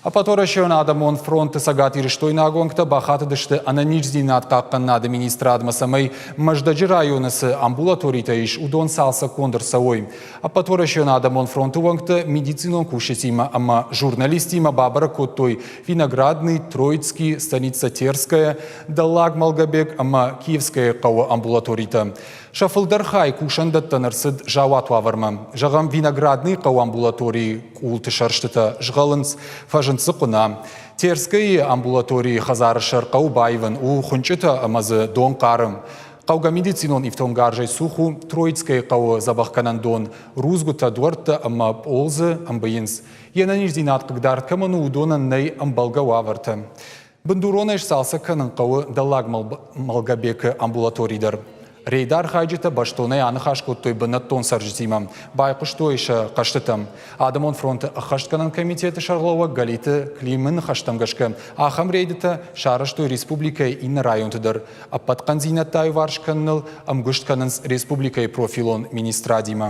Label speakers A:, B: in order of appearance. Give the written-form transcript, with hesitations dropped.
A: Ӕппӕтуӕрӕсеон адӕмон фронты цӕгатирыстойнаг уӕнгтӕ бахатыдысты ӕнӕниздзинад хъахъхъӕнынады министрадмӕ, цӕмӕй Мӕздӕджы районы цы амбулаторитӕ ис, уыдон цалцӕггонд ӕрцӕуой. Ӕппӕтуӕрӕсеон адӕмон фронты уӕнгтӕ медицинон кусджытимӕ ӕмӕ журналисттимӕ бабӕрӕг кодтой Виноградный, Троицкий, станица Терская, Дӕллаг Малгобек ӕмӕ Киевская хъӕуы амбулаторитӕ. Сӕ фылдӕр хай кусӕндӕттӕн ӕрцыд зауат уавӕрмӕ. Зӕгъӕм, Виноградный хъӕуы амбулаторийы къулты сӕрстытӕ згъӕлынц, фӕзынд дзы хъуына. Терскӕйы амбулаторийы хӕдзары сӕр хъӕуы баивын, у хуынчъытӕ ӕмӕ дзы дон хъары. Хъӕугӕ медицинон ифтонгарзӕй цух у Троицкӕйы хъӕуы дзӕбӕхгӕнӕн дон, рудзгуытӕ, дуӕрттӕ ӕмӕ пъол дзы ӕмбыйынц. Йе нӕниздзинад хъыгдард кӕмӕн у, уыдонӕн нӕй ӕмбӕлгӕ уавӕртӕ. Бындуронӕй сцалцӕг кӕнын хъӕуы Дӕллаг Малгобекы амбулатори дӕр. Рейды архайджытӕ бӕстонӕй аныхас кодтой бынӕттон цӕрджытимӕ, байхъуыстой сӕ хъӕстытӕм. Адӕмон фронты ӕххӕстгӕнӕн комитеты сӕргълӕууӕг Галиты Климы ныхӕстӕм гӕсгӕ, ахӕм рейдытӕ сарӕзтой республикӕйы иннӕ районты дӕр. Ӕппӕт хъӕндзинӕдтӕ аиуварс кӕныныл ӕмгуыст кӕнынц республикӕйы профилон министрадимӕ.